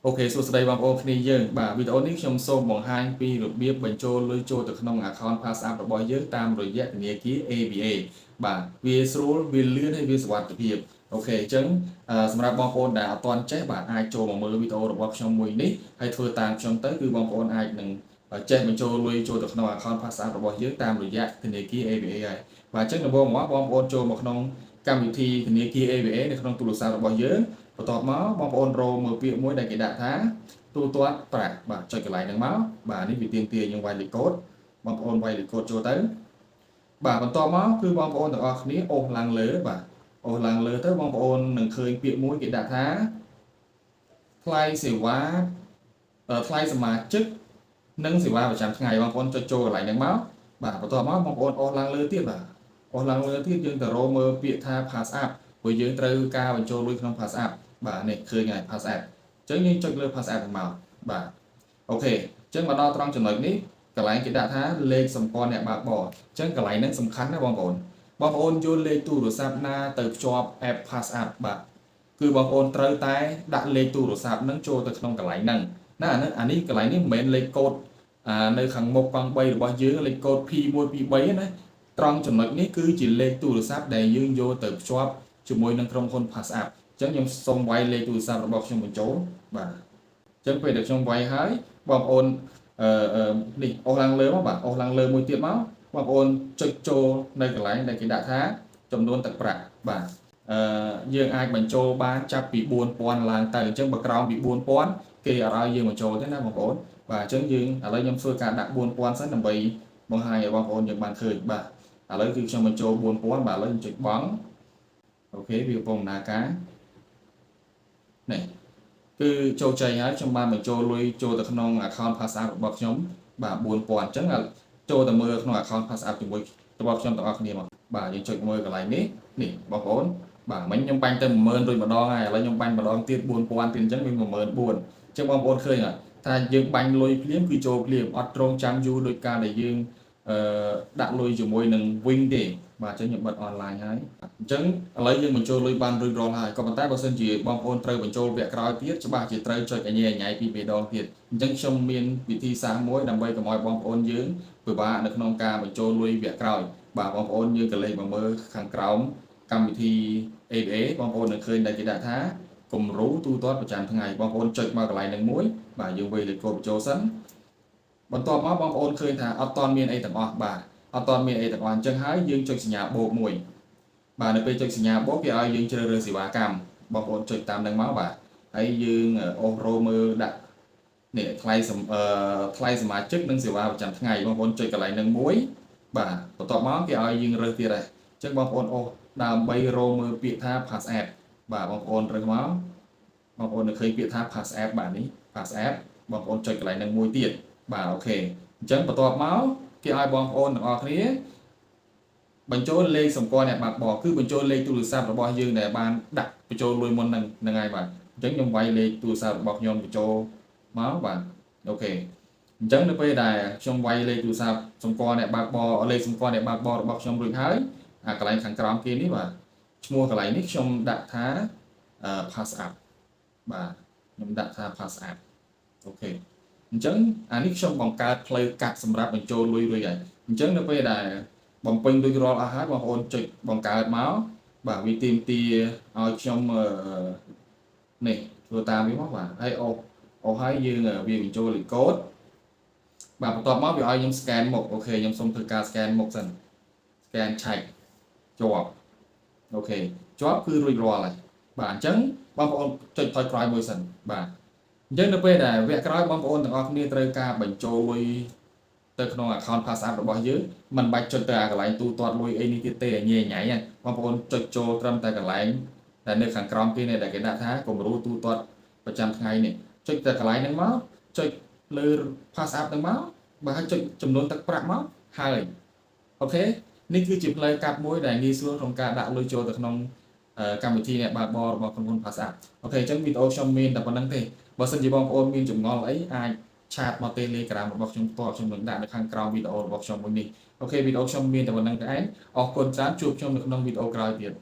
OK សួស្តីបងប្អូនគ្នាយើងបាទវីដេអូនេះខ្ញុំសូមបង្ហាញពីរបៀបបញ្ចូលលុយចូលទៅក្នុង account PassApp របស់យើងតាមរយៈធនាគារ ABA បាទវាស្រួលវាលឿនហើយវាសុវត្ថិភាព OK អញ្ចឹងសម្រាប់បងប្អូនដែលអត់ទាន់ចេះបាទអាចចូលមកមើលវីដេអូរបស់ខ្ញុំមួយនេះហើយធ្វើតាមខ្ញុំទៅគឺបងប្អូនអាចនឹងចេះបញ្ចូលលុយចូលទៅក្នុង account PassApp របស់យើងតាមរយៈធនាគារ ABA ហើយបាទអញ្ចឹងដំបូងមកបងប្អូនចូលមកក្នុងកម្មវិធីធនាគារ ABA នៅក្នុងទូរស័ព្ទរបស់យើងបន្ទាប់មកបងប្អូនរកមើលពាក្យមួយដែលគេដាក់ថាទូទាត់ប្រាក់បាទចុចកន្លែងហ្នឹងមកបាទនេះវាទាមទារយើងវាយលេខកូដបងប្អូនវាយលេខកូដចូលទៅបាទបន្ទាប់មកគឺបងប្អូនទាំងអស់គ្នាអូសឡើងលើបាទអូសឡើងលើទៅបងប្អូននឹងឃើញពាក្យមួយគេដាក់ថាថ្លៃសេវាថ្លៃសមាជិកនិងសេវាប្រចាំថ្ងៃបងប្អូនចុចចូលកន្លែងហ្នឹងមកបាទបន្ទាប់មកបងប្អូនអូសឡើងលើទៀតបាទអូសឡើងលើទៀតយើងទៅរកមើលពាក្យថា pass app ព្រោះយើងត្រូវការបញ្ចូលលុយក្នុង pass app បាទនេះឃើញហើយ pass app អញ្ចឹងយើងចុចលើ pass app ហ្នឹងមកបាទ OK អញ្ចឹងមកដល់ត្រង់ចំណុចនេះកន្លែងគេដាក់ថាលេខសម្ព័ន្ធអ្នកបើកបរអញ្ចឹងកន្លែងហ្នឹងសំខាន់ណាបងប្អូនបងប្អូនយកលេខទូរស័ព្ទណាទៅភ្ជាប់ app pass app បាទគឺបងប្អូនត្រូវតែដាក់លេខទូរស័ព្ទហ្នឹងចូលទៅក្នុងកន្លែងហ្នឹងណាអានេះអានេះកន្លែងនេះមិនមែនលេខកូដអានៅខាងមុខកង់3របស់យើងលេខកូដ P123 ណាត្រង់ចំណុចនេះគឺជាលេខទូរស័ព្ទដែលយើងយកទៅភ្ជាប់ជាមួយនឹងក្រុមហ៊ុន Pass App អញ្ចឹងខ្ញុំសូមវាយលេខទូរស័ព្ទរបស់ខ្ញុំបញ្ចូលបាទអញ្ចឹងពេលដែលខ្ញុំវាយហើយបងប្អូនអឺនេះអូសឡើងលើមកបាទអូសឡើងលើមួយទៀតមកបងប្អូនចុចចូលនៅកន្លែងដែលគេដាក់ថាចំនួនទឹកប្រាក់បាទអឺយើងអាចបញ្ចូលបានចាប់ពី4000ឡើងទៅអញ្ចឹងបើក្រោមពី4000គេអត់ឲ្យយើងបញ្ចូលទេណាបងប្អូនបាទអញ្ចឹងយើងឥឡូវខ្ញុំធ្វើការដាក់4000សិនដើម្បីបង្ហាញឲ្យបងប្អូនយើងបានឃើញបាទឥឡូវគឺខ្ញុំបញ្ចូល4000បាទឥឡូវខ្ញុំចុចបង់ OK វាកំពុងដំណើរការនេះគឺជោគជ័យហើយខ្ញុំបានបញ្ចូលលុយចូលទៅក្នុង account Pass App របស់ខ្ញុំបាទ4000អញ្ចឹងចូលទៅមើលក្នុង account Pass App ជាមួយរបស់ខ្ញុំទាំងអស់គ្នាមកបាទយើងចុចមើលកន្លែងនេះនេះបងប្អូនបាទមិញខ្ញុំបាញ់ទៅ10000រួចម្ដងហើយឥឡូវខ្ញុំបាញ់ម្ដងទៀត4000ទៀតអញ្ចឹងវា14000អញ្ចឹងបងប្អូនឃើញថាយើងបាញ់លុយភ្លាមគឺចូលភ្លាមអត់ត្រង់ចាំយូរដោយការដែលយើងអឺដាក់លុយជាមួយនឹងវិញទេបាទអញ្ចឹងខ្ញុំបិទអនឡាញហើយអញ្ចឹងឥឡូវយើងបញ្ចូលលុយបានរួចរាល់ហើយក៏ប៉ុន្តែបើសិនជាបងប្អូនត្រូវបញ្ចូលវគ្គក្រោយទៀតច្បាស់ជាត្រូវចុចអញញ៉ៃពីរដងទៀតអញ្ចឹងខ្ញុំមានវិធីសាស្ត្រមួយដើម្បីកុំឲ្យបងប្អូនយើងពិបាកនៅក្នុងការបញ្ចូលលុយវគ្គក្រោយបាទបងប្អូនយើងក៏លេខមកមើលខាងក្រោមកម្មវិធី ABA បងប្អូននឹងឃើញដែលគេដាក់ថាគំរូទូទាត់ប្រចាំថ្ងៃបងប្អូនចុចមកកន្លែងនឹងមួយបាទយើងវាយលេខកូដបញ្ចូលសិនបន្ទាប់មកបងប្អូនឃើញថាអត់ទាន់មានអីទាំងអស់បាទអត់ទាន់មានអីទាំងអស់អញ្ចឹងហើយយើងចុចសញ្ញាបូកមួយបាទនៅពេលចុចសញ្ញាបូកគេឲ្យយើងជ្រើសរើសសេវាកម្មបងប្អូនចុចតាមនឹងមកបាទហើយយើងអូសរោមើលដាក់នេះថ្លៃថ្លៃសមាជិកនិងសេវាប្រចាំថ្ងៃបងប្អូនចុចកន្លែងនឹងមួយបាទបន្ទាប់មកគេឲ្យយើងរើសទៀតដែរអញ្ចឹងបងប្អូនអូសដើម្បីរកមើលពាក្យថា Pass App បាទបងប្អូនរើសមកបងប្អូននឹងឃើញពាក្យថា Pass App បាទនេះ Pass App បងប្អូនចុចកន្លែងនឹងមួយទៀតបាទ OK អញ្ចឹងបន្ទាប់មកគេឲ្យបងប្អូនទាំងអស់គ្នាបញ្ចូលលេខសម្គាល់អ្នកបើកបរគឺបញ្ចូលលេខទូរស័ព្ទរបស់យើងដែលបានដាក់បញ្ចូលលុយមុនហ្នឹងហ្នឹងហើយបាទអញ្ចឹងខ្ញុំវាយលេខទូរស័ព្ទរបស់ខ្ញុំបញ្ចូលមកបាទ OK អញ្ចឹងនៅពេលដែលខ្ញុំវាយលេខទូរស័ព្ទសម្គាល់អ្នកបើកបរលេខសម្គាល់អ្នកបើកបររបស់ខ្ញុំរួចហើយអាកន្លែងខាងក្រោមគេនេះបាទឈ្មោះកន្លែងនេះខ្ញុំដាក់ថា pass app បាទខ្ញុំដាក់ថា pass app OK អញ្ចឹងអានេះខ្ញុំបង្កើតផ្លូវកាត់សម្រាប់បញ្ចូលលុយរួចហើយអញ្ចឹងនៅពេលដែលបំពេញរួចរាល់អស់ហើយបងប្អូនចុចបង្កើតមកបាទវាទាមទារឲ្យខ្ញុំនេះធ្វើតាមវាមកបាទហើយអូអូហើយយើងវាបញ្ចូលលេខកូដបាទបន្ទាប់មកវាឲ្យខ្ញុំ scan មុខ OK ខ្ញុំសូមធ្វើការ scan មុខសិន scan ឆែកជាប់ OK ជាប់គឺរួចរាល់ហើយបាទអញ្ចឹងបងប្អូនចុចថយក្រោយមួយសិនបាទអញ្ចឹងនៅពេលដែលវគ្គក្រោយបងប្អូនទាំងអស់គ្នាត្រូវការបញ្ចូលលុយទៅក្នុង account Pass App របស់យើងមិនបាច់ចុចទៅអាកន្លែងទូទាត់លុយអីនេះទៀតទេញ៉ៃញ៉ៃបងប្អូនចុចចូលត្រឹមតែកន្លែងដែលនៅខាងក្រោមគេនេះដែលគេដាក់ថាគំរូទូទាត់ប្រចាំថ្ងៃនេះចុចតែកន្លែងហ្នឹងមកចុចលើ Pass App ហ្នឹងមកបើឲ្យចុចចំនួនទឹកប្រាក់មកហើយ OK នេះគឺជាផ្លូវកាត់មួយដែលងាយស្រួលក្នុងការដាក់លុយចូលទៅក្នុងកម្មវិធីអ្នកបើកបររបស់ក្រុមហ៊ុន Pass App OK អញ្ចឹងវីដេអូខ្ញុំមានតែប៉ុណ្ណឹងទេបើសិនជាបងប្អូនមានចម្ងល់អីអាច chat មក Telegram របស់ខ្ញុំផ្ទាល់ខ្ញុំនឹងដាក់នៅខាងក្រោមវីដេអូរបស់ខ្ញុំមួយនេះOK វីដេអូខ្ញុំមានតែប៉ុណ្ណឹងតែឯងអរគុណច្រើនជួបខ្ញុំនៅក្នុងវីដេអូក្រោយទៀត។